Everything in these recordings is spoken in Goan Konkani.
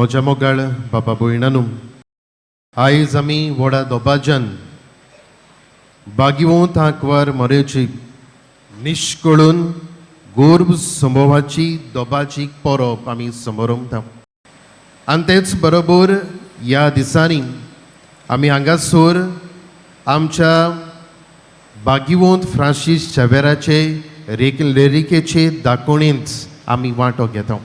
म्हज्या मोगाळ बाबा भयणानू, आयज आमी व्हडा दबाज्यान बागिवंत आंकवार मरेची निश्कळून गोर्भ संभवाची दोबाची परब आमी समरमता. आनी तेच बरोबर ह्या दिसांनी आमी हांगासर आमच्या भागिवंत फ्रांसीस शेवेराचे लेरिकेचे दाकोणेंत आमी वांटो घेता.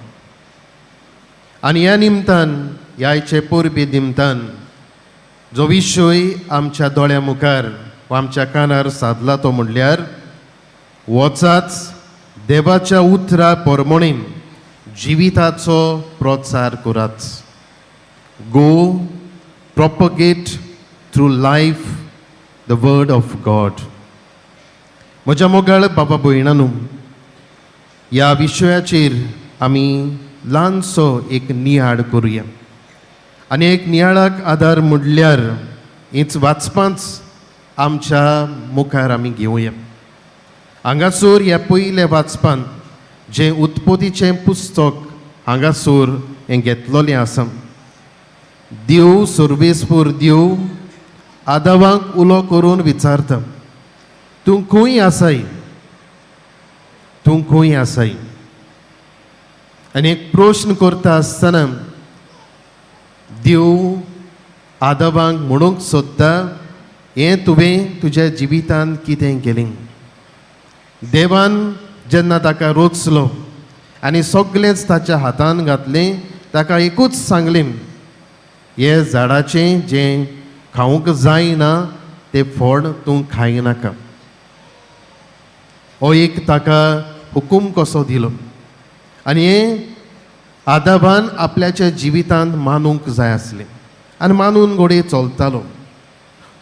आनी ह्या निमतान, ह्या आयचे परबे निमतान जो विशय आमच्या दोळ्या मुखार वा आमच्या कानार सादला तो म्हणल्यार वचात, देवाच्या उतरा परमणे जिविताचो प्रचार करात. Go, propagate through life the word of God. म्हज्या मोगाळ बाबा भयणानू, ह्या विशयाचेर आमी ल्हानसो एक नियाळ करुया आनी एक नियाळाक आदार म्हणल्यार हीच वाचपांच आमच्या मुखार आमी घेवया. हांगासर ह्या पयल्या वाचपान जें उत्पत्तीचें पुस्तक हांगासर हें घेतलेलें आसा, देव सर्वेस्पूर देव आदावाक उलो करून विचारता, "तूं खंय आसाय? तूं खंय आसाय?" आनी एक प्रश्न करता आसतना देव आदावांक म्हणूंक सोदता, हें तुवें तुज्या जिवितांत कितें केलें? देवान जेन्ना ताका रोचलो आनी सगळेंच ताच्या हातान घातलें, ताका एकूच सांगलें, हे झाडाचें जें खावंक जायना तें फळ तूं खायनाका. हो एक ताका हुकूम कसो दिलो आनी हें आदाबान आपल्याच्या जिवितांत मानूंक जाय आसलें आनी मानून घडये चलतालो.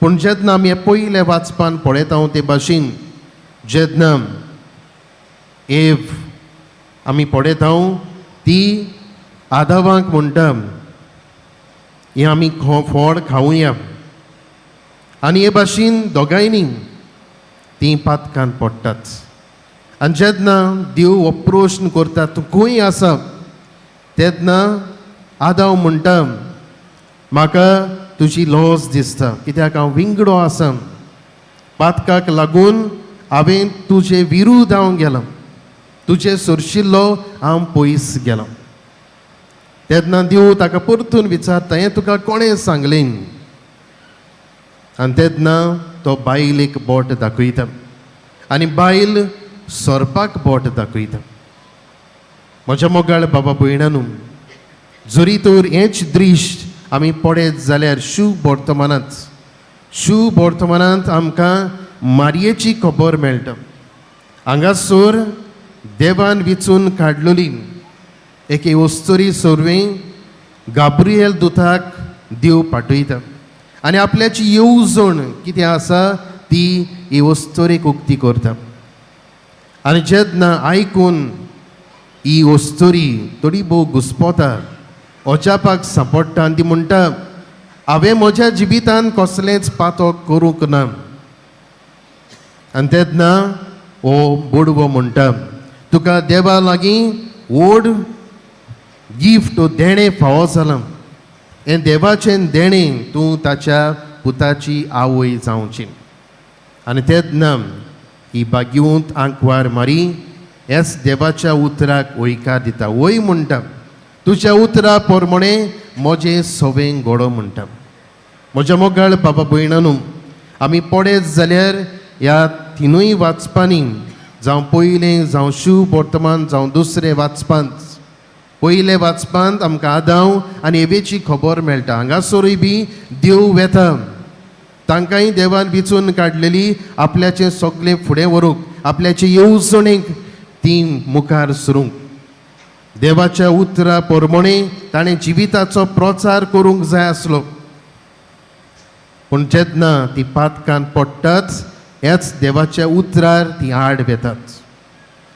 पूण जेन्ना आमी हें पयलें वाचपान पळयता ते भाशेन, जेन्ना एव आमी पळयता, ती आदावांक म्हणटा, हें आमी फळ खावया. आनी हे भाशेन दोगांयनी तीं पातकान पडटात. आनी जेन्ना देव हो प्रश्न करता, "तूं खंय आसा?" तेन्ना आदाव म्हणटा, "म्हाका तुजी लॉज दिसता, कित्याक हांव विंगडो आसा. पातकाक लागून हांवें तुजे विरुद्ध हांव गेलां, तुजे सरशिल्लो हांव पयस गेलां." तेन्ना देव ताका परतून विचारता, "हें तुका कोणें सांगलें?" आनी तेन्ना तो बायलेक बोट दाखयता आनी बायल सोरपाक बोट दाखयता. म्हज्या मोगाळ बाबा भयणानू, जरी तर हेंच दृश्ट आमी पळयत जाल्यार शुभ वर्तमानांत आमकां मारयेची खबर मेळटा. हांगासर देवान विचून काडलेली एके अस्तुरी सोरवें गाब्रिएल दुताक देव पाठयता आनी आपल्याची येवजण कितें आसा ती ही अस्तुरेक उक्ती करता. आनी जेन्ना आयकून ही अस्तुरी थोडी भोव घुस्पता, अजापाक सांपडटा आनी ती म्हणटा, "हांवें म्हज्या जिवितांत कसलेंच पातक करूंक ना." आनी तेन्ना हो बोडवो म्हणटा, "तुका देवा लागीं व्हड गिफ्ट, देणें फावो जालां. हें देवाचें देणें, तूं ताच्या पुताची आवय जावची." आनी तेन्ना ही भाग्यवंत आंकवार मारी ह्याच देवाच्या उतराक वयकार दिता. वय म्हणटा, "तुज्या उतरा प्रमाणे म्हजें सवें घडो" म्हणटा. म्हज्या मोगाळ बाबा भयणानू, आमी पळयत जाल्यार ह्या तिनूय वाचपांनी, जावं पयलें, जावं शुभ वर्तमान, जावं दुसरें वाचपांत, पयले वाचपांत आमकां आदांव आनी एवेची खबर मेळटा. हांगासरूय बी देव वेता, तांकांय देवान विचून काडलेली आपल्याचें सगळें फुडें व्हरूंक, आपल्याचे येवजणेक ती मुखार सरूंक. देवाच्या उतरा प्रमाणे ताणें जिविताचो प्रचार करूंक जाय आसलो. पूण जेन्ना ती पातकान पडटात, ह्याच देवाच्या उतरार ती आड वेतात.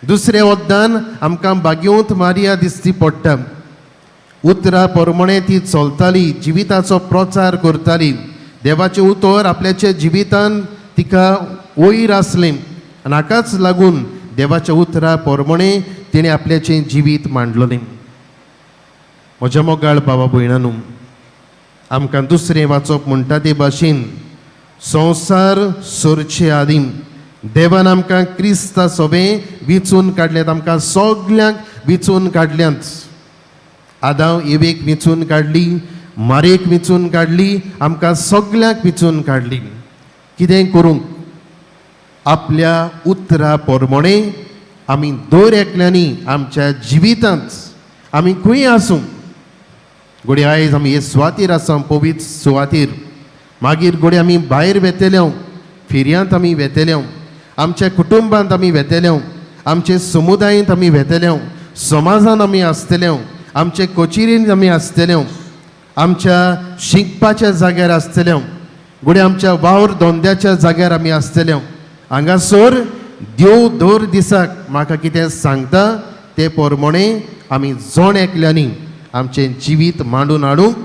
दुसऱ्या वखदान आमकां भाग्यवंत मारिया दिसती पडटा. उतरा प्रमाणे ती चलताली, जिविताचो प्रचार करताली. देवाचें उतर आपल्याच्या जिवितान तिका वयर आसलें आनी हाकाच लागून देवाच्या उतरा प्रमाणे तिणें आपल्याचें जिवीत मांडलेलें. म्हज्या मोगाळ बाबा भयणानू, आमकां दुसरें वाचप म्हणटा ते भाशेन संवसार सोरचे आदीं देवान आमकां क्रिस्ता सोबें विचून काडल्यात, आमकां सगल्यांक विचून काडल्यात. आदाव एवेक विचून काडली, मारेक विचून काडली, आमकां सगल्यांक विचून काडली. कितें करूंक? आपल्या उतरा प्रमाणे आमी दर एकल्यांनी आमच्या जिवितांत आमी खंय आसूं, घडये आयज आमी हे सुवातेर आसा, पवित्र सुवातेर, मागीर घडये आमी भायर वेतले, फिर्यांत आमी वेतले, आमच्या कुटुंबांत आमी वेतले, आमचे समुदायेंत आमी वेतले, समाजान आमी आसतले, आमचे कचेरेंत आमी आसतले, आमच्या शिकपाच्या जाग्यार आसतले, घडये आमच्या वावर धंद्याच्या जाग्यार आमी आसतले, हांगासर देव दर दिसाक म्हाका कितें सांगता ते प्रमाणे आमी जण एकल्यांनी आमचें जिवीत मांडून हाडूंक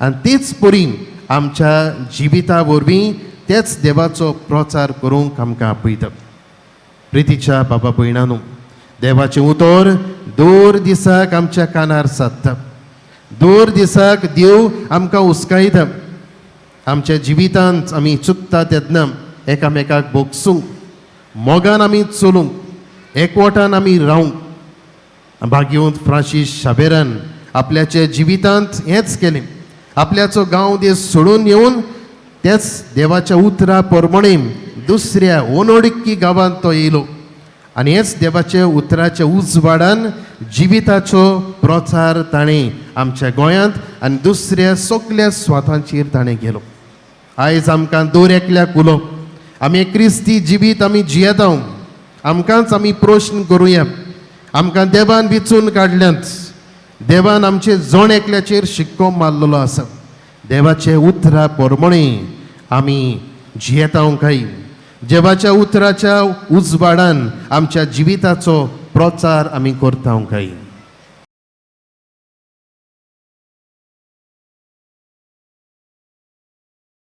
आनी तेच परी आमच्या जिविता वरवीं तेच देवाचो प्रचार करूंक आमकां आपयता. प्रितीच्या बाबा भयणानू, देवाचें उतर दर दिसाक आमच्या कानार सादता. दर दिसाक देव आमकां हुस्कायता. आमच्या जिवितांत आमी चुकता तेन्ना एकामेकाक भोगसूंक, मोगान आमी चलूंक, एकवटान आमी रावंक. भाग्यवंत फ्रांसीस शाबेरान आपल्याच्या जिवितांत हेंच केलें. आपल्याचो गांव देश सोडून येवन तेच देवाच्या उतरा प्रमाणे दुसऱ्या ओनोडकी गांवांत तो येयलो आनी हेच देवाच्या उतराच्या उजवाडान जिविताचो प्रचार ताणें आमच्या गोंयांत आनी दुसऱ्या सगल्या स्वातांचेर ताणें केलो. आयज आमकां दर एकल्याक उलो, आमी क्रिस्ती जिवीत आमी जियेता, आमकांच आमी प्रश्न करुया. आमकां देवान विचून काडल्यात, देवान आमचे जण एकल्याचेर शिक्को मारलेलो आसा. देवाचे उतरा प्रमाणे आमी जियेता काय देवाच्या उतराच्या उजवाडान आमच्या जिविताचो प्रचार आमी करता काय?